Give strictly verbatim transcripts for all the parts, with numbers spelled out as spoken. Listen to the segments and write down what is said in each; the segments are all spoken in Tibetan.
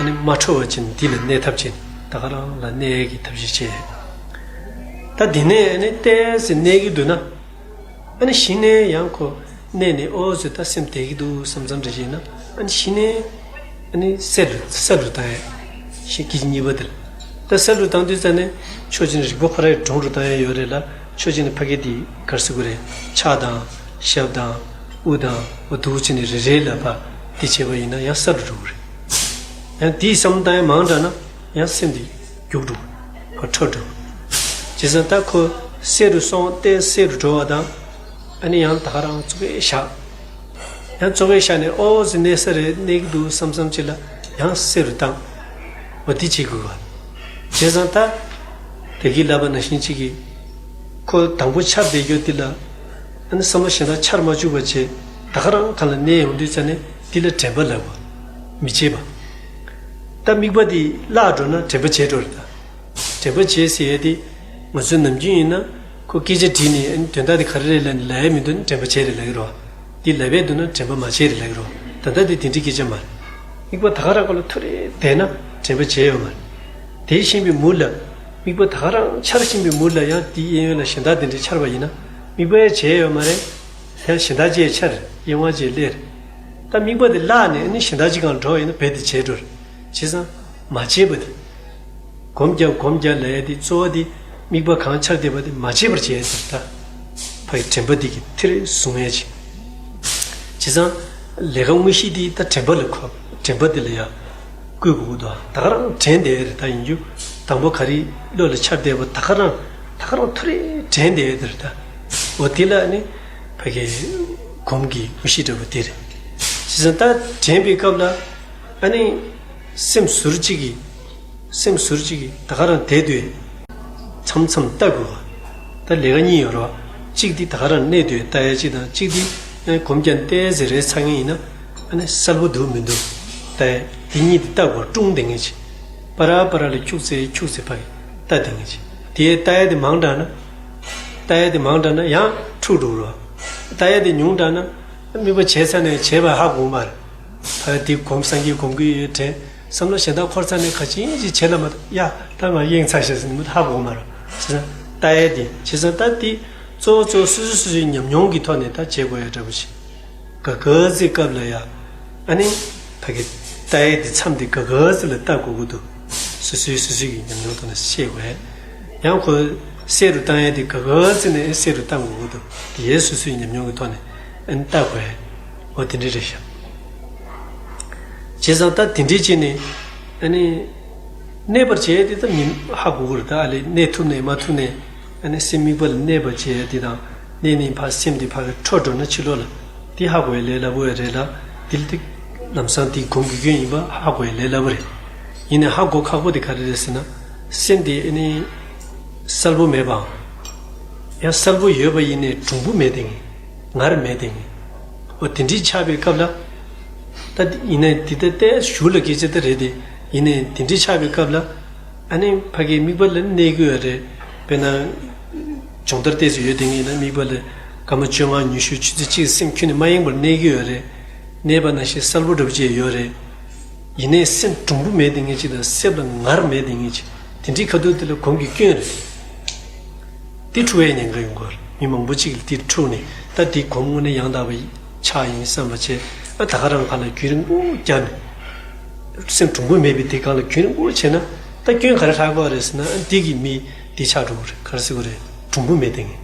ཨ་ནི་མ་ཁྲོ་བ་ཅན་འདི་ལ་གནས་ཐབས་ཅན་ད་ག་རང་ལ་གནས་ཀྱི་ཐབས་ཤེས་བྱས། ད་འདི་ནས་ཨ་ནི་ཏོག་ཙམ་གནས་ཀྱི་འདུག་ན། ཨ་ནི་གཞི་ནས་ཡང་ཁོ་གནས་ནས་ཨོ་ཟེར་ད་སེམས་བདེ་གི་འདུག་བསམ་བསམ་རེ་བྱས་ན། ཨ་ནི་གཞི་ནས་ཨ་ནི་གསེར་རུ་གསེར་རུ་བཏང་ཡས་ཤིང་གི་གཉིས་པ་དེ་ལ། ད་གསེར་རུ་བཏང་དུས་ཙ་ནས་ཕྱོགས་གཅིག་ནས་རིག་པ་ཁོ་རའི་གྲོང་རུ་བཏང་ཡས་ཡོད་རེད་ལ། ཕྱོགས་གཅིག་ནས་ཕ་གི་དེ་གར་སི་གུ་རེད། ཕྱག་དང་ཞབས་དང་དབུ་དང་འོ་འདུག་བྱས་ནས་རེ་རེ་ལ་ཕ་དེ་བྱས་པ་ཡིན་ན་ཡང་གསེར་རུ་འགྲོ་གི་རེད། ཡང་དེའི་བསམ་བཏང་ཡས་མང་དྲགས་ན་ཡང་སེམས་དེ་རྒྱུག་འགྲོ་གི་རེད། ཁོ་ཁྲོ་འགྲོ་གི་རེད། བྱས་ཙང་ད་ཁོ་གསེར་རུ་སོང་སྟེ་གསེར་རུ་འགྲོ་བ་དང་། ཨ་ནི་ཡང་ད་ག་རང་བཙོག་པས་བཞག་ཡང་བཙོག་པས་བཞག་ནས་ཨོ་ཟེར་གནས་ས་རེད་གནས་ཀྱི་འདུག་བསམ་བསམ་ཅིག་ལ་ཡང་གསེར་རུ་བཏང་། འོ་དེ་བྱེད་དགོས་པ། བྱས་ཙང་ད་དེ་གི་ལབ་པ་ནང་བཞིན་གཅིག་གིས་ཁོ་དང་པོ་འཆར་བསྡད་རྒྱུ་དེ་ལ་ཨ་ནི་བསམ་བློ་གཞན་དག་འཆར་མ་བཅུག་པ་བྱས་ད་ག་རང་གང་ལ་གནས་ཡོང་དུས་ཙ་ནས་དེ་ལ་དྲན་པ་ལབ་པ། མི་བྱེད་པ། ད་དམིགས་པ་དེ་བརླག་འགྲོ་ན་དྲན་པ་བྱས་འགྲོ་རེད་ད། དྲན་པ་བྱེད་ཟེར་ཡས་དེ། ང་ཚོའི་ནམ་རྒྱུན་ཡིན་ན། ཁོ་སྐད་ཆ་དྲིས་ནས་ཨ་ནི་དོན་དག་དེ་ག་རེ་རེད་ལབ་ནས་ལབ་ཡས་མི་འདུག་ན་དྲན་པ་བྱས་རེད་ལབ་ཀྱི་རེད་བ། དེ་ལབ་ཡས་འདུག་ན་དྲན་པ་མ་བྱས་རེད་ལབ་ཀྱི་རེད་བ། ད་ལྟ་དེ་དེ་འདྲའི་སྐད་ཆ་མ་རེད། དམིགས་པ་ད་ག་རང་ཁོ་ལ་ཐུག་རེ་བསྡད་ན་དྲན་པ་བྱས་ཡོད་མ་རེད། དེ་བཞིན་པའི་མུ་ལ། དམིགས་པ་ད་ག་རང་འཆར་བཞིན་པའི་མུ་ལ་ཡང་དེའི་གཡས་གཡོན་ལ་གཞན་དག་དེ་འདྲའི་འཆར་བ་ཡིན་ན། དམིགས་པ་ཡང་བྱས་ཡོད་མ་རེད། ཡང་གཞན་དག་ཅིག་འཆར། གཡེང་བ་ཅིག་སླེབས། ད་དམིགས་པ་དེ་བརླག་ནས་ཨ་ནི་གཞན་དག་ཅིག་སྒང་འགྲོ་བ་ཡིན་ན་རྦད་དེ་བྱས་འགྲོ་རེད། བྱས་ཙང་མ་བྱས་པ་དེ། སྒོམ་རྒྱབ་སྒོམ་རྒྱབ་ལབ་ཡས་དེ་གཙོ་བོ་དེ་དམིགས་པ་གང་འཆར་བསྡད་པ་དེ་མ་བྱས་པར་བྱས་ཟེར་ད། ཕ་གི་དྲན་པ་འདི་གི་མཐིལ་བཟུང་ཡས་ཅིག་བྱས་ཙང་ལས་ཀ་དངོས་གཞི་དེ་ད་དྲན་པ་ལ་གོ། དྲན་པ་དེ་ལ་ཡ་བསྐུལ་དགོས་ཀྱི་འདུག་ད་ག་རང་དྲན་བསྡད་ཡས་རེད་ད་ཡིན་རྒྱུ། དང་པོ་ག་རེ་བློ་ལ་འཆར་བསྡད་པ་ད་ག་རང་ད་ག་རང་ཐུག་རེ་དྲན་བསྡད་ཡས་དེ་རེད་ད། འོ་དེ་ལ་ནི་ཕ་གི་སྒོམ་གྱི་དངོས་གཞི་འདྲ་པོ་དེ་རེད། བྱས་ཙང་ད་དྲན་པའི་སྐབས་ལ་ཨ་ནི་སེམས་ཟུར་གཅིག་གིས། སེམས་ཟུར་གཅིག་གིས་ད་ག་རང་བསྡད་དུས། མཚམས་མཚམས་ལྟ་དགོས་པ། ད་ལས་ཀ་གཉིས་ཡོད་རེད་བ། གཅིག་འདི་ད་ག་རང་གནས་དུས་ལྟ་ཡ་གཅིག་དང་གཅིག་འདི་གོམས་ཀྱང་ཏོག་ཙམ་རེ་ཚ་མཁན་ཡིན་ན། ཨ་ནི་གསལ་པོ་འདུག་མི་འདུག་ལྟ་ཡ། འདི་གཉིས་འདི་ལྟ་དགོས་ཀྲུང་བསྡད་མཁན་ཅིག་པ་ར་པ་ར་ལ་འཁྱུག་ཙེ་འཁྱུག་ཙེ་ཕ་གི་ལྟ་བསྡད་མཁན་ཅིག་དེ་ལྟ་ཡ་དེ་མང་དྲགས་ན། ལྟ་ཡ་དེ་མང་དྲགས་ན་ཡང་འཁྲུག་འགྲོ་རེད་བ། ལྟ་ཡ་དེ་ཉུང་དྲགས་ན། དམིགས་པ་བྱས་ཚར་ནས་བྱས་པ་ཧ་གོ་མ་རེད། ད་དེ་སྒོམ་སངས་རྒྱས་སྒོམ་གྱི་ཡོད་དྲན། བསམ་བློ་གཞན་དག་འཁོར་ཚར་ནས་ག་ཅིན་ཅིག་བྱེད་ལ་མ་གཏོགས་ཡ་ད་ང་གཡེང་ཚར་ཤག་ཟེར་ནས་མི་ཧ་གོ་མ་རེད། བྱས་ཙང་ལྟ་ཡས་དེ་བྱས་ཙང་ད་དེ་གཙོ་བོ་གཙོ་བོ་སོ་སོ་སོ་སོའི་ཉམས་མྱོང་གི་ཐོག་ནས་ད་བྱེད་དགོས་ཡ་འདྲ་པོ་ཞིག་ག་ག་ཚོད་སྐབས་ལ་ཡ། ཨ་ནི་ཕ་གི་ལྟ་ཡས་དེ་མཚམས་དེ་ག་ག་ཚོད་ལ་ལྟ་དགོས་ཀྱི་འདུག་སོ་སོའི་སོ་སོའི་གི་ཉམས་མྱོང་ཐོག་ནས་ཤེས་དགོས། ཡང་ཁོ་གསེར་རུ་བཏང་ཡས་དེ་ག་ག་ཚོད་ནས་གསེར་རུ་བཏང་དགོས་ཀྱི་འདུག་དེ་ཡས་སོ་སོའི་ཉམས་མྱོང་གི་ཐོག་ནས་ཨ་ནི་ལྟ་དགོས། འོ་དེ་འདྲ་རེད་ཤག་བྱས་ཙང་ད་དེ་འདྲའི་བྱས་ནས་ཨ་ནི་གནས་པར་བྱས་ཏེ་ད་མི་ཧ་གོ་གི་རེད། ད་ཨ་ལས་གནས་ཐུབ་ནས་མ་ཐུབ་ནས་ཨ་ནི་སེམས་དམིགས་པ་ལ་གནས་པར་བྱས་ཏེ་དང་གནས་ནས་ཕར་སེམས་དེ་ཕར་འཕྲོ་འགྲོ་ན་ཕྱི་ལོགས་ལ་དེ་ཧ་གོ་ཡ་ལས་སླ་པོ་ཡ་རེད་ལ། དེ་ལ་དེ་ལམ་སང་དེ་སྒོམ་དགོས་ཀྱི་ཡིན་པ་ཧ་གོ་ཡ་ལས་སླ་པོ་རེད། ཡིན་ནའི་ཧ་གོ་ཁག་པོ་དེ་ག་རེ་རེད་ཟེར་ན། སེམས་དེ་ཨ་ནི་གསལ་པོ་མེད་པའམ། ཡང་གསལ་པོ་ཡོད་པ་ཡིན་ནའི་གྲུང་པོ་མེད་དེ་ངེས། ངར་མེད་དེ་ངེས། འོ་དེ་འདྲའི་ཆགས་པའི་སྐབས་ལ། ད་ཡིན་ནའི་འདི་ལྟ་ལྟས་ཞུ་ལ་སྐད་ཆ་ད་རེད་དེ། ཡིན་ནའི་འདི་འདྲའི་ཆགས་པའི་སྐབས་ལ། ཨ་ནི་ཕ་གིའི་དམིགས་པ་ལ་གནས་ཀྱི་ཡོད་རེད། དཔེར་ན། སྦྱོང་བརྡར་ཏོག་ཙམ་ཡོད་དེ་ངེས་ན་དམིགས་པ་ལ་སྐར་མ་བཅོ་ལྔ་ཉི་ཤུ་ཆུ་ཚོད་གཅིག་སེམས་ཁྱོན་ནས་མ་གཡེང་བར་གནས་ཀྱི་ཡོད་རེད། གནས་པ་ནང་བཞིན་གསལ་པོ་འདྲ་པོ་ཅིག་ཡོད་རེད། ཡིན་ནའི་སེམས་གྲུང་པོ་མེད་དེ་ངེས་ཅིག་དང་སེམས་ལ་ངར་མེད་དེ་ངེས་ཅིག་དེ་འདྲའི་ཁ་ཐུག་དེ་ལ་སྒོམ་གྱི་སྐྱོན་རེད། དེ་འཁྲུག་པའི་ཉེན་ཁ་ཡོང་གི་རེད། མི་མང་པོ་ཅིག་ལ་དེ་འཁྲུག་ནས་ད་དེ་སྒོམ་དངོས་གནས་ཡང་དག་པ་ཆགས་ཡིན་བསམ་པ་བྱས། ཨ་ད་ག་རང་ཁ་ལ་རྒྱུན་རིང་པོ་བརྒྱབ་ནས། སེམས་གྲུང་པོ་མེད་པའི་དེ་སྒང་ལ་རྒྱུན་རིང་པོ་བྱས་ན་ད་སྐྱོན་ག་རེ་ལྷག་གི་རེད་ཟེར་ན། ཨ་འདི་གི་མི་འདི་ཆགས་འགྲོ་གི་རེད། ག་རེ་ཟེར་དགོས་རེད། གྲུང་པོ་མེད་དེ་ངེས།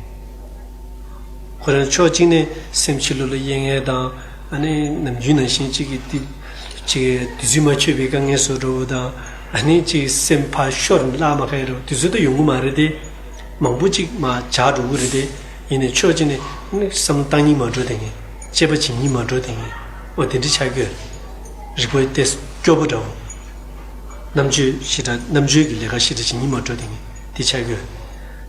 ཁོ་རང་ཕྱོགས་གཅིག་ནས་སེམས་ཕྱི་ལོགས་ལ་གཡེང་ཡས་དང་། ཨ་ནི་ནམ་རྒྱུན་ནང་བཞིན་གཅིག་གིས་ཏི་གཅིག་གིས་དུས་ཚོད་མ་ཆོད་པའི་དཀའ་ངལ་བཟོ་འགྲོ་བ་དང་། ཨ་ནི་གཅིག་སེམས་ཕར་ཤོར་ནས་བརླག་མ་ཁ་ཡ་འགྲོ་དུས་ཚོད་ད་ཡོང་གི་མ་རེད་དེ། མང་པོ་གཅིག་མར་འཇགས་འགྲོ་གི་རེད་དེ། ཡིན་ནའི་ཕྱོགས་གཅིག་ནས་ནི་བསམ་བློ་བཏང་སྙིང་མ་འདོར་དེ་ངེས། དཔྱད་པ་བྱེད་སྙིང་མ་འདོར་དེ་ངེས། འོ་དེ་འདྲ་ཆགས་ཀྱི་ཡོད། རིག་པ་ཏོག་ཙམ་སྐྱོ་པོ་འདྲ་བོ། རྣམ་དཔྱོད་ཞེ་དྲག་རྣམ་དཔྱོད་ཀྱི་ལས་ཀ་ཞེ་དྲག་བྱེད་སྙིང་མ་འདོར་དེ་ངེས་དེ་ཆགས་ཀྱི་ཡོད།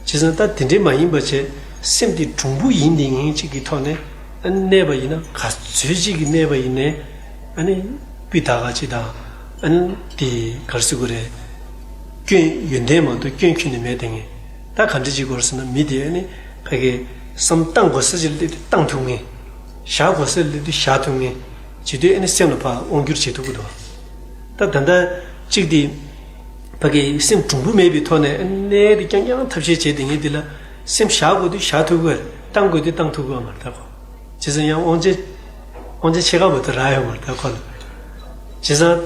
བྱས་ཙང་ད་དེ་འདྲའི་མ་ཡིན་པ་བྱས། སེམས་དེ་གྲུང་པོ་ཡིན་དེ་ངེས་ཅིག་གི་ཐོག་ནས་ཨ་ནི་གནས་པ་ཡིན་ན་ག་ཚོད་ཅིག་གི་གནས་པ་ཡིན་ནའི་ཨ་ནི་སྤུས་དག་ག་ཅིག་དང་། ཨ་ནི་དེ་ག་རེ་ཟེར་དགོས་རེད། སྐྱོན་ཡོན་ཏན་མ་གཏོགས་སྐྱོན་ཁྱོན་ནས་མེད་དེ་ངེས། ད་ག་འདྲ་ཅིག་དགོས་རེད་ཟེར་ན། མི་དེ་ཨ་ནི་ཕ་གི་བསམ་བཏང་དགོས་ས་ཅིག་སླེབས་དུས་བཏང་ཐུབ་མཁན། བཞག་དགོས་ས་སླེབས་དུས་བཞག་ཐུབ་མཁན། བྱེད་དུས་ཨ་ནི་སེམས་ལ་ཕར་དབང་བསྒྱུར་བྱེད་ཐུབ་ཀྱི་འདུག་ད་ད་ལྟ་གཅིག་དེ་ཕ་གི་སེམས་གྲུང་པོ་མེད་པའི་ཐོག་ནས་གནས་དེ་རྐྱང་རྐྱང་ཐབས་ཤེས་བྱས་དེ་ངས་དེ་ལ་སེམས་བཞག་དགོས་དུས་བཞག་ཐུབ་ཀྱི་རེད། བཏང་དགོས་དུས་བཏང་ཐུབ་ཀྱི་མ་རེད། ད་ཁོ་བྱས་ཙང་ཡང་དབང་ཆེན་དབང་ཆེན་ཕྱེད་ཀ་བར་དུ་རག་ཡོད་མ་རེད། ད་ཁོ་ལ་བྱས་ཙང་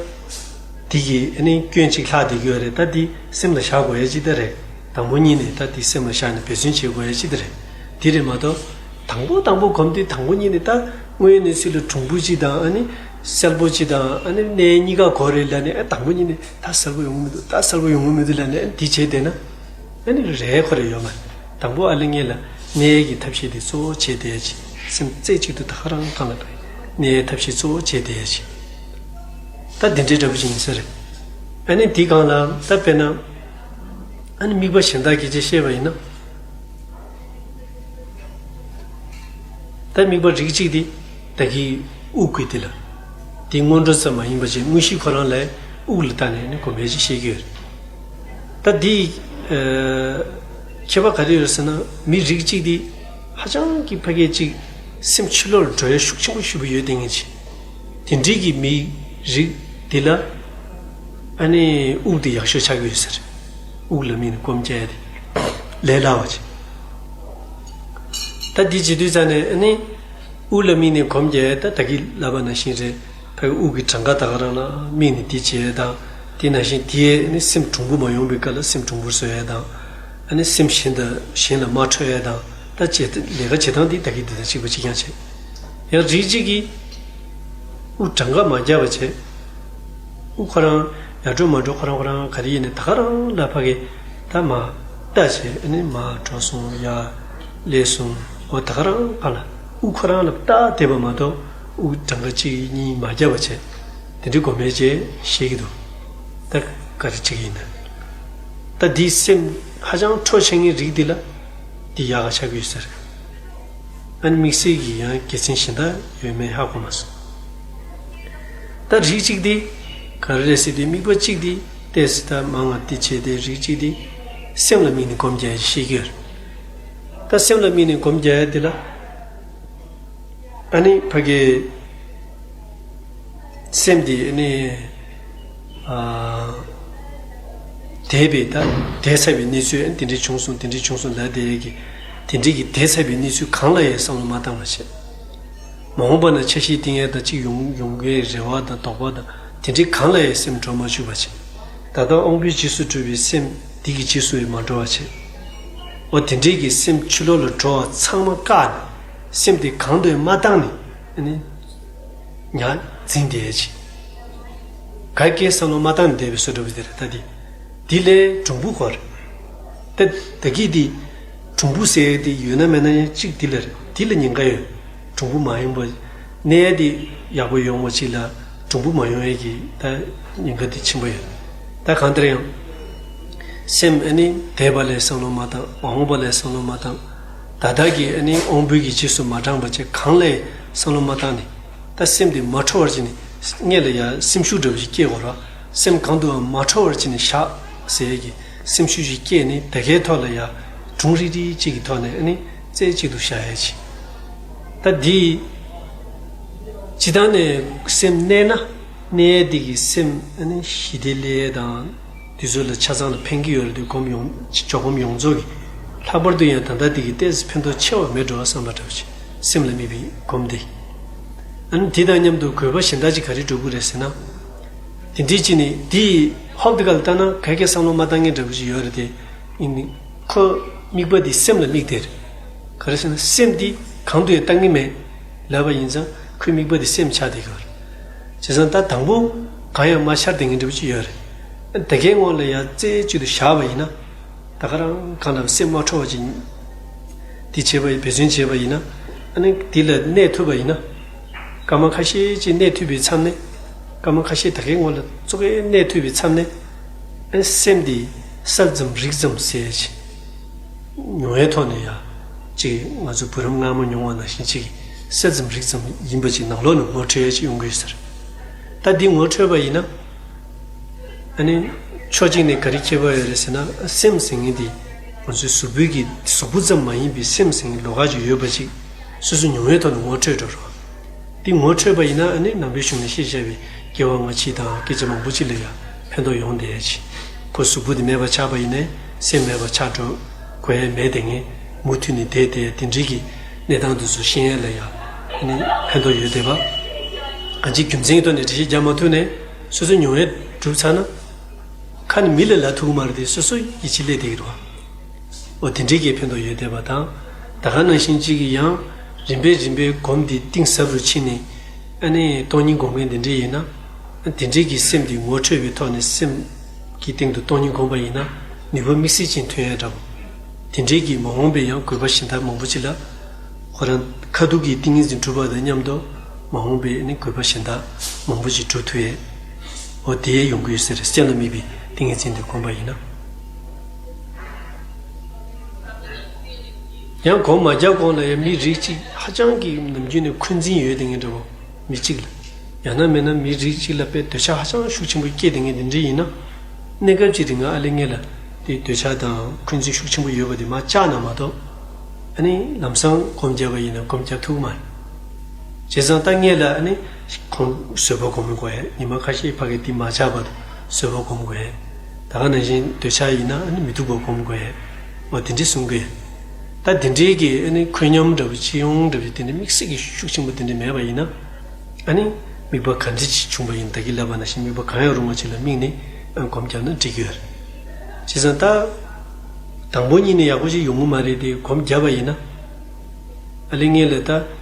དེ་གི་ཨ་ནི་སྐྱོན་གཅིག་ལྷག་བསྡད་ཀྱི་ཡོད་རེད། ད་དེ་སེམས་ལ་བཞག་དགོས་ཡ་གཅིག་ད་རེད། དང་པོ་ཉིད་ནས་ད་དེ་སེམས་ལ་བཞག་ནས་འབད་བརྩོན་བྱེད་དགོས་ཡ་གཅིག་ད་རེད། དེ་རེད་མ་གཏོགས། དང་པོ་དང་པོ་གོམས་དུས་དང་པོ་ཉིད་ནས་ད་དངོས་ཡོད་གནས་ཚུལ་ལ་གྲུང་པོ་གཅིག་དང་ཨ་ནི་གསལ་པོ་གཅིག་དང་ཨ་ནི་གནས་གཉིས་ཀ་གོ་རེད་ལབ་ནས། ཨ་དང་པོ་ཉིད་ནས་ད་གསལ་པོ་ཡོང་གི་མི་འདུག་ད་གསལ་པོ་ཡོང་གི་མི་འདུག་ལབ་ནས་ཨ་ནི་དེ་བྱས་བསྡད་ན་ཨ་ནི་རེད། ཁོ་རེ་ཡོད་མ་རེད། དང་པོ་ཨ་ལེ་ངེད་ལ་གནས་ཀྱི་ཐབས་ཤེས་དེ་གཙོ་བོ་བྱས་བསྡད་ཡ་ཅིག་སེམས་རྩེ་གཅིག་ཏུ་ད་ག་རང་གང་ལ་འགྲོ་ཡ། གནས་ཐབས་ཤེས་གཙོ་བོ་བྱས་བསྡད་ཡ་ཅིག་ད་དེ་འདྲའི་འདྲ་པོ་ཅིག་ཡིན་ས་རེད། ཨ་ནི་དེའི་སྒང་ལ་ད་དཔེར་ན། ཨ་ནི་དམིགས་པ་གཞན་དག་གི་ཅིག་བཤད་པ་ཡིན་ན། ད་དམིགས་པ་རིགས་གཅིག་དེ་ད་གིན་དབུགས་ཀྱི་དེ་ལ། དེ་སྔོན་འགྲོ་ཙམ་མ་ཡིན་པ་ཅིག་དངོས་གཞིའི་ཁོ་རང་ལ་དབུགས་ལ་བལྟས་ནས་ནི་གོམས་པའི་ཅིག་བཤད་ཀྱི་ཡོད་རེད། ད་དེ་ཁྱད་པར་ག་རེ་ཡོད་ཟེར་ན། མི་རིགས་གཅིག་དེ་ཧ་ཅང་གི་ཕ་གིའི་ཅིག་སེམས་ཕྱི་ལོགས་ལ་འགྲོ་ཡ་ཤུགས་ཆེན་པོ་ཞེ་པོ་ཡོད་དེ་ངེས་ཅིག་དེ་འདྲའི་གི་མི་རིགས་དེ་ལ་ཨ་ནི་དབུགས་དེ་ཡག་ཤོས་ཆགས་ཀྱི་ཡོད་ཟེར། དབུགས་ལ་དམིགས་ནས་སྒོམ་རྒྱག་ཡ་དེ་ལས་སླ་བ་ཅིག་ད་འདི་བྱེད་དུས་ཙ་ནས་ཨ་ནི་དབུགས་ལ་དམིགས་ནས་སྒོམ་རྒྱག་ཡ་ད་ད་གིན་ལབ་པ་ནང་བཞིན་རེད། ཕ་གི་དབུགས་ཀྱི་གྲངས་ཀ་ད་ག་རང་ལ་དམིགས་ནས་འདི་བྱེད་ཡ་དང་། དེ་ནང་བཞིན་དེ་ཨ་ནི་སེམས་གྲུང་པོ་མ་ཡོང་བའི་སྐབས་ལ་སེམས་གྲུང་པོར་བཟོ་ཡ་དང་། ཨ་ནི་སེམས་གཞན་དང་གཞན་ལ་མ་འཕྲོད་ཡ་དང་། ད་བྱེད་ལས་ཀ་བྱེད་སྟངས་འདི་ད་གིན་འདི་དང་གཅིག་པ་གཅིག་རྐྱང་བྱེད། ཡང་རིགས་གཅིག་གིས་དབུགས་གྲངས་ཀ་མ་བརྒྱབ་པ་བྱས། དབུགས་ཁོ་རང་ཡར་འགྲོ་མར་འགྲོ་ཁོ་རང་ཁོ་རང་ག་རེ་ཡིན་ནའི་ད་ག་རང་ལ་ཕ་གི་ད་མར་ལྟ་བྱས། ཨ་ནི་མར་འགྲོ་སོང་། ཡར་སླེབས་སོང་། འོ་ད་ག་རང་ག་ལ་དབུགས་ཁོ་རང་ལ་ལྟ་བསྡད་པ་མ་གཏོགས་དབུགས་གྲངས་ཀ་གཅིག་གཉིས་མ་བརྒྱབ་པ་བྱས། དེ་འདྲའི་སྒོམ་པའི་བྱས་བཤད་ཀྱི་འདུག་ད་ག་རེ་བྱེད་ཀྱི་ཡིན་ན། ད་འདིའི་སེམས་ཧ་ཅང་འཕྲོ་ཆེ་ངེས་རིགས་འདི་ལ་འདི་ཡག་ག་ཆགས་ཀྱི་ཡོད་ས་རེད། ཨ་ནི་དམིགས་བསལ་གྱི་ཡང་དགེ་མཚན་གཞན་དག་ཡོད་མེད་ཧ་གོ་མ་སོང་། ད་རིགས་གཅིག་དེ་ག་རེ་རེད་ཟེར་དུས། དམིགས་པ་གཅིག་དེ་ཏོག་ཙམ་ད་མང་བ་དེ་བྱས་ཏེ། རིགས་གཅིག་དེ་སེམས་ལ་དམིགས་ནས་སྒོམ་རྒྱག་ཡ་ཞིག་ཤེས་ཀྱི་ཡོད་རེད། ད་སེམས་ལ་དམིགས་ནས་སྒོམ་རྒྱག་ཡ་དེ་ལ་ཨ་ནི་ཕ་གི་སེམས་དེ་ཨ་ནི་ཨ་འདས་པའི་ད་འདས་ཚར་བའི་གནས་ཚུལ་དེ་འདྲ་བྱུང་སོང་། དེ་འདྲ་བྱུང་སོང་ལབ་བསྡད་ཡས་ཀྱི་དེ་འདྲའི་གི་འདས་ཚར་བའི་གནས་ཚུལ་གང་ལ་ཡང་བསམ་བློ་མ་བཏང་བ་བྱས། མ་འོངས་པ་ན་ཆ་ཤས་གཏིང་ཡས་དང་གཅིག་ཡོང་ཡོང་གི་རེ་བ་དང་དོགས་པ་དང་དེ་འདྲའི་གང་ལ་ཡང་སེམས་འགྲོ་མ་བཅུག་པ་བྱས། ད་ལྟ་དབང་པོའི་རྗེས་སུ་གྲུབ་པའི་སེམས་འདི་གི་རྗེས་སུ་ཡང་མ་འགྲོ་བ་བྱས། འོ་དེ་འདྲའི་གི་སེམས་ཕྱི་ལོགས་ལ་འགྲོ་བ་ཚང་མ་བཀག་ནས། སེམས་དེ་གང་དུ་ཡང་མ་བཏང་ནས་ཨ་ནི་ཉར་འཛིན་བསྡད་ཡས་ཅིག་ག་གེ་བསམ་བློ་མ་བཏང་ནས་བསྡད་པའི་བཟོ་འདྲ་པོ་དེ་རེད། ད་དེ་འདི་ལས་གྲུང་པོ་གོ་རེད། ད་ད་གི་དེ་གྲུང་པོ་ཟེར་ཡས་དེ་ཡོད་ན་མེད་ན་ཡང་གཅིག་འདི་ལ་རེད། འདི་ལ་ཉེན་ཁ་ཡོད། གྲུང་པོ་མ་ཡོང་བ། གནས་དེ་ཡག་པོ་ཡོང་བ་ཅིག་ལ་གྲུང་པོ་མ་ཡོང་ཡས་ཀྱི་ད་ཉེན་ཁ་དེ་ཆེན་པོ་ཡོད། ད་གང་ལྟར་ཡང་སེམས་ཨ་ནི་འདས་པ་ལ་བསམ་བློ་མ་བཏང་། མ་འོངས་པ་ལ་བསམ་བློ་མ་བཏང་། ད་ལྟ་གི་ཨ་ནི་དབང་པོའི་གི་རྗེས་སུ་མ་འབྲངས་པ་བྱས། གང་ལ་བསམ་བློ་མ་བཏང་ནས། ད་སེམས་དེ་མ་འཕྲོ་བར་བྱས་ནས་སྔོན་ལ་ཡ་སེམས་ཤུགས་འདྲ་པོ་ཞིག་སྐྱེ་དགོས་ར། སེམས་གང་དུའང་མ་འཕྲོ་བར་བྱས་ནས་བཞག་ཟེར་ཡས་ཀྱི་སེམས་ཤུགས་ཤིག་སྐྱེས་ནས། ད་གའི་ཐོག་ལ་ཡ་གྲུང་རིག་རིག་ཅིག་གི་ཐོག་ནས་ཨ་ནི་རྩེ་གཅིག་ཏུ་བཞག་ཡས་ཅིག་ད་འདི་སྤྱིར་བཏང་ནས་སེམས་གནས་ན། གནས་ཡས་འདི་གི་སེམས་ཨ་ནི་ཞི་བདེ་སླེབས་ཡས་དང་། དེ་ཚོ་ལ་ཆ་ཚང་ལ་ཕན་གྱི་ཡོད་རེད་དེ། སྒོམ་ཡོངས་ཆོས་སྒོམ་ཡོངས་རྫོགས་ཀྱི། ལྷག་པར་དུ་ཡང་ད་ལྟ་འདི་གི་ཏོག་ཙམ་ཕན་ཐོགས་ཆེ་བ་མེད་འགྲོ་བསམ་པ་འདྲ་བོ་ཞིག་སེམས་ལ་དམིགས་པའི་སྒོམ་འདི། ཨ་ནི་དེ་དང་མཉམ་དུ་དགོས་པ་གཞན་དག་ཅིག་ག་རེ་འགྲོ་གི་རེད་ཟེར་ན། དེ་འདྲའི་ཅིག་ནི་འདི་ཧོབ་དེ་ག་ལ་ལྟ་ན་ག་གེ་བསམ་བློ་མ་བཏང་མཁན་འདྲ་བོ་ཞིག་ཡོད་རེད་དེ། ཡིན་ནི་ཁོ་དམིགས་པ་འདི་སེམས་ལ་དམིགས་ཏེ་རེད། ག་རེ་ཟེར་ན་སེམས་འདི་གང་དུ་ཡང་བཏང་གི་མེད་ལབ་པ་ཡིན་ཙང་། ཁོའི་དམིགས་པ་འདི་སེམས་ཆགས་བསྡད་ཀྱི་ཡོད་རེད། བྱས་ཙང་ད་དང་པོ་གང་ཡང་མ་ཤར་བསྡད་མཁན་འདྲ་བོ་ཅིག་ཡོད་རེད། ད་གའི་ངོ་ལ་ཡང་རྩེ་གཅིག་ཏུ་བཞག་པ་ཡིན་ན། ད་ག་རང་གང་ལ་སེམས་མ་འཕྲོ་བ་ཅིག་འདི་བྱེད་པ་ཡིན། འབད་བརྩོན་བྱེད་པ་ཡིན་ན། ཨ་ནི་འདི་ལ་གནས་ཐུབ་པ་ཡིན་ན། སྐར་མ་ཁ་ཤས་ཅིག་གནས་ཐུབ་པའི་མཚམས་ནས། སྐར་མ་ཁ་ཤས་ད་གའི་ངོ་ལ་ཙོག་གེ་གནས་ཐུབ་པའི་མཚམས་ནས། ཨ་ནི་སེམས་འདི་གསལ་ཙམ་རིག་ཙམ་ཟེར་ཅིག་མྱོང་བའི་ཐོག་ནས་ཡ། ཅིག་ང་ཚོ་བུ་རམ་མངར་མོ་མྱོང་བ་ནང་བཞིན་ཅིག་གསལ་ཙམ་རིག་ཙམ་ཡིན་པ་ཅིག་ནང་ལོགས་ནས་ངོ་འཕྲོད་ཡ་ཅིག་ཡོང་གི་ཡོད་ཟེར། ད་འདི་ངོ་འཕྲོད་པ་ཡིན་ན། ཨ་ནི་ཕྱོགས་གཅིག་ནས་ག་རེ་ཁྱད་པར་ཡོད་རེད་ཟེར་ན། སེམས་ཟེར་མཁན་འདི་ང་ཚོའི་གཟུགས་པོའི་གི་གཟུགས་པོ་ཙམ་མ་ཡིན་པའི་སེམས་ཟེར་མཁན་ལོགས་ཀ་ཅིག་ཡོད་པ་ཅིག་སོ་སོ་མྱོང་བའི་ཐོག་ནས་ངོ་འཕྲོད་འགྲོ་རོགས། འདི་ངོ་འཕྲོད་པ་ཡིན་ན། ཨ་ནི་ནང་པའི་གཞུང་ནས་བཤད་བཞག་པའི་ སྐྱེ་བ་སྔ་ཕྱི་དང་སྐད་ཆ་མང་པོ་ཅིག་ལ་ཡང་ཕན་ཐོགས་ཡོང་བསྡད་ཡ་ཅིག་ཁོ་གཟུགས་པོ་དེ་མེད་པ་ཆགས་པ་ཡིན་ནའི་སེམས་མེད་པ་ཆགས་འགྲོ་དགོས་ཡ་མེད་དེ་ངས་མུ་མཐུད་ནས་བསྡད་དེ་དེ་འདྲའི་གི་གནས་སྟངས་དེ་ཚོ་ཤེས་ཡ་ལ་ཡང་ནི་ཕན་ཐོགས་ཡོད་བསྡད་པ། གང་ཅི་རྒྱུ་མཚན་གྱི་ཐོག་ནས་འགྲེལ་བཤད་རྒྱག་མ་ཐུབ་ནའི་སོ་སོའི་མྱོང་ཡ་གྲུབ་ཚར་ན། ཁ་ནས་མི་ལ་ལབ་ཐུབ་ཀྱི་མ་རེད་དེ་སོ་སོ་ཡིད་ཆེས་སླེབས་བསྡད་ཀྱི་རེད་བ། འོ་དེ་འདྲའི་གི་ཕན་ཐོགས་ཡོད་བསྡད་པ་དང་། ད་ག་ནང་བཞིན་གཅིག་གི་ཡང་རིམ་པས་རིམ་པས་སྒོམ་འདི་གཏིང་ཟབ་རུ་ཕྱིན་ནས་ཨ་ནི་སྟོང་ཉིད་སྒོམ་མཁན་དེ་འདྲའི་ཡིན་ན། དེ་འདྲའི་གི་སེམས་འདི་ངོ་འཕྲོད་པའི་ཐོག་ནས་སེམས་ཀྱི་སྟེང་དུ་སྟོང་ཉིད་སྒོམ་པ་ཡིན་ན་ནུས་པ་དམིགས་བསལ་ཅན་ཐོན་ཡ་འདྲ་བོ། དེ་འདྲའི་གི་མ་འོངས་པའི་ཡང་དགོས་པ་གཞན་དག་མང་པོ་ཅིག་ལ། ཁོ་རང་ཁ་ཐུག་གི་ཏིང་ངེ་འཛིན་གྲུབ་པ་དང་མཉམ་དུ་མ་འོངས་པའི་ནི་དགོས་པ་གཞན་དག་མང་པོ་ཞིག་གྲུབ་ཐུབ་ཡས། འོ་དེ་ཡོང་གི་ཡོད་ཟེར་སེམས་ལ་དམིགས་པའི་ཏིང་ངེ་འཛིན་དུ་བསྒོམ་པ་ཡིན་ན། ཡང་སྒོམ་མ་རྒྱག་གོང་ལ་ཡང་མི་རིགས་གཅིག་ཧ་ཅང་གི་ནམ་རྒྱུན་ནས་འཁོན་འཛིན་ཡོད་དེ་ངེས་འདྲ་བོ་མི་གཅིག་ལ། ཡང་ན་མེད་ན་མི་རིགས་གཅིག་ལ་དཔེ་འདོད་ཆགས་ཧ་ཅང་ཤུགས་ཆེན་པོ་སྐྱེས་དེ་ངེས་དེ་འདྲ་ཡིན་ན། གནས་སྐབས་ཀྱི་རིང་ང་ཨ་ལེ་ངེད་ལ་དེ་འདོད་ཆགས་དང་འཁོན་འཛིན་ཤུགས་ཆེན་པོ་ཡོད་པ་དེ་མ་བཅག་ན་མ་གཏོགས། ཨ་ནི་ལམ་སང་སྒོམ་བརྒྱབ་པ་ཡིན་ན་སྒོམ་བརྒྱབ་ཐུབ་མ་རེད། བྱས་ཙང་ད་ངེད་ལ་ཨ་ནི་ཁོང་བཟོད་པ་སྒོམ་དགོས་ཡ་ཉི་མ་ཁ་ཤས་ཕ་གི་དེ་མ་བཅག་པར་བཟོད་པ་སྒོམ་དགོས་ཡ། ད་ག་ནང་བཞིན་འདོད་ཆགས་ཡིན་ན་ཨ་ནི་མི་སྡུག་པ་སྒོམ་དགོས་ཡ། འོ་དེ་འདྲས་གསུང་གི། ད་དེ་འདྲས་ཀྱི་ཨ་ནི་འཁོན་ཉམས་འདྲ་བོ་སྤྱི་ཡོངས་འདྲ་བོ་དེ་འདྲས་དམིགས་བསལ་གྱི་ཤུགས་ཆེན་པོ་དེ་འདྲས་མེད་པ་ཡིན་ན། ཨ་ནི་དམིགས་པ་ག་འདྲ་ཅིག་བྱུང་བ་ཡིན་ད་གིན་ལབ་པ་ནང་བཞིན་དམིགས་པ་གང་ཡང་རུང་བ་ཅིག་ལ་དམིགས་ནས་ཨ་སྒོམ་བརྒྱབ་ན་འགྲིག་གི་ཡོད་རེད། བྱས་ཙང་ད། དང་པོ་ཉིད་ནས་ཡག་པོ་ཅིག་ཡོང་གི་མ་རེད་དེ་སྒོམ་བརྒྱབ་པ་ཡིན་ན། ཨ་ལེ་ངེད་ལ་ད།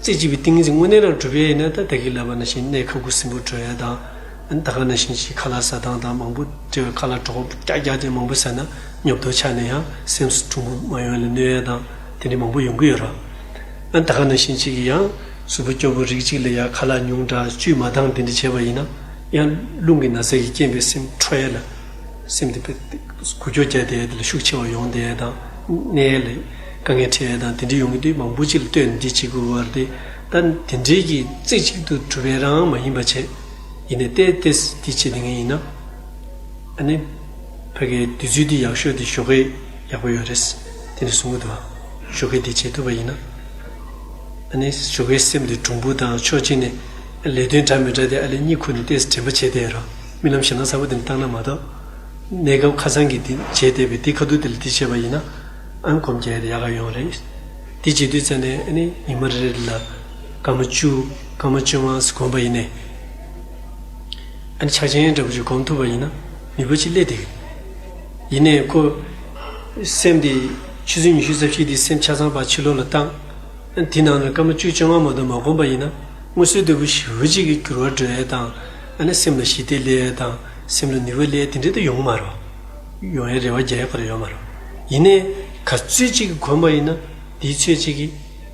རྩེ་གཅིག་པའི་ཏིང་ངེ་འཛིན་དངོས་གནས་རང་གྲུབ་ཡས་ཡིན་ན་ད་ད་གིན་ལབ་པ་ནང་བཞིན་གནས་ཁ་ཁུ་སིམ་པོ་འགྲོ་ཡས་དང་། ད་ག་ནང་བཞིན་ཞིག་ཁ་ལག་ཟ་སྟངས་དང་མང་པོ་དེ་བས་ཁ་ལག་གྲོགས་པོ་རྒྱག་རྒྱག་དེ་མང་པོ་ཟ་ན་ཉོབ་ཏོ་ཆགས་ནས་ཡང་སེམས་སུ་གྲུང་པོ་མ་ཡོང་ཡས་ལ་གནོད་ཡས་དང་དེ་འདྲ་མང་པོ་ཡོང་གི་ཡོད་ར། ཨ་ད་ག་ནང་བཞིན་ཅིག་གིས་ཡང་གཟུགས་པོ་སྐྱོ་པོ་རིགས་གཅིག་ལ་ཡང་ཁ་ལག་ཉུང་དྲགས་བཅུད་མ་འདང་དེ་འདྲ་བྱས་པ་ཡིན་ན་ཡང་རླུང་གི་ན་ཚ་གི་རྐྱེན་པས་སེམས་འཕྲོག་ཡས་ལ། སེམས་དེ་འགུལ་སྐྱོད་རྒྱག་བསྡད་ཡས་དེ་ལ་ཤུགས་ཆེ་བ་ཡོང་བསྡད་ཡས་དང་གནས་ཡས་ལ་དཀའ་ངལ་འཕྲད་ཡས་དང་དེ་འདྲ་ཡོང་གི་དུས་མང་པོ་ཅིག་ལ་ལྟོས་ནས་འདི་བྱེད་དགོས་པ་རེད་དེ། ད་དེ་འདྲའི་གི་རྩེ་གཅིག་ཏུ་གྲུབ་པའི་རང་མ་ཡིན་པ་བྱས། ཡིན་ནའི་ཏེ་ཏེས་འདི་བྱེད་དེ་ངས་ཡིན་ན། ཨ་ནི། ཕ་གིའི་དུས་ཚོད་འདི་ཡག་ཤོས་དེ་ཞོགས་ཀས་ཡག་པོ་ཡོད་རེད། དེ་འདྲ་གསུང་གི་འདུག་བ། ཞོགས་ཀས་འདི་བྱེད་ཐུབ་པ་ཡིན་ན། ཨ་ནི་ཞོགས་ཀའི་སེམས་དེ་གྲུང་པོ་དང་ཕྱོགས་གཅིག་ནས་ལས་དོན་འདྲ་མི་འདྲ་དེ་ཨ་ལས་གཉིད་ཁུག་ནས་ཏོག་ཙམ་དྲན་པ་བྱས་བསྡད་རོགས། རྨི་ལམ་ཞེད་སྣང་ཚ་པོ་དེ་འདྲ་བཏང་ན་མ་གཏོགས། གནས་སྐབས་ཁ་སང་གི་དེ་བྱས་བསྡད་པའི་དེ་ཁ་ཐུག་དེ་ལ་དེ་བྱས་པ་ཡིན་ན། ཨ་ནི་སྒོམ་རྒྱག་ཡ་དེ་ཡག་ག་ཡོང་རེད། དེ་བྱེད་དུས་ཙམ་ནས་ཨ་ནི་ཉི་མ་རེ་རེ་ལ་སྐར་མ་བཅུ་སྐར་མ་བཅོ་ལྔ་ཙམ་སྒོམ་པ་ཡིན་ནའི། ཨ་ནི་ཆ་རྐྱེན་འདྲ་པོ་ཞིག་སྒོམ་ཐུབ་པ་ཡིན་ན་ནུས་པ་ཅིག་སླེབས་བསྡད་ཀྱི། ཡིན་ནའི་ཁོ། སེམས་དེ་ཆུ་ཚོད་ཉི་ཤུ་རྩ་བཞི་དེ་སེམས་ཆ་ཚང་བར་ཕྱི་ལོགས་ལ་བཏང་། ཨ་ནི་དེ་ནང་ནས་སྐར་མ་བཅུ་བཅོ་ལྔ་མ་གཏོགས་མ་སྒོམ་པ་ཡིན་ན་མངོན་གསལ་དོད་པོ་ཞེ་པོ་ཅིག་གི་འགྱུར་བ་འགྲོ་ཡས་དང་། ཨ་ནི་སེམས་ལ་ཞི་བདེ་སླེབས་ཡས་དང་སེམས་ལ་ནུས་པ་སླེབས་ཡས་དེ་འདྲ་ད་ཡོང་གི་མ་རེད་བ། ཡོང་ཡས་རེ་བ་རྒྱག་ཡས་ཁོ་རང་ཡོད་མ་རེད་བ། ཡིན་ནའི་ག་ཚོད་ཅིག་གི་གོམས་པ་ཡིན་ན་དེའི་ཚོད་ཅིག་གི་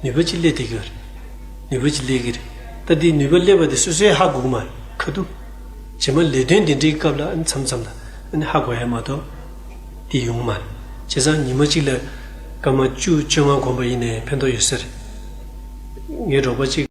ནུས་པ་ཅིག་སླེབས་བསྡད་ཀྱི་ཡོད་རེད། ནུས་པ་ཅིག་སླེབས་ཀྱི་རེད། ད་དེ་ནུས་པ་སླེབས་པ་དེ་སོ་སོས་ཧ་གོ་གི་མ་རེད་ཁ་ཐུག་རྗེས་མ་ལས་དོན་དེ་འདྲའི་སྐབས་ལ་ཨ་ནི་མཚམས་མཚམས་ལ་ཨ་ནི་ཧ་གོ་ཡ་མ་གཏོགས་དེ་ཡོང་གི་མ་རེད། བྱས་ཙང་ཉི་མ་གཅིག་ལ་སྐར་མ་བཅུ་བཅོ་ལྔ་སྒོམ་པ་ཡིན་ནའི་ཕན་ཐོགས་ཡོད་ས་རེད། ངའི་རོགས་པ་གཅིག་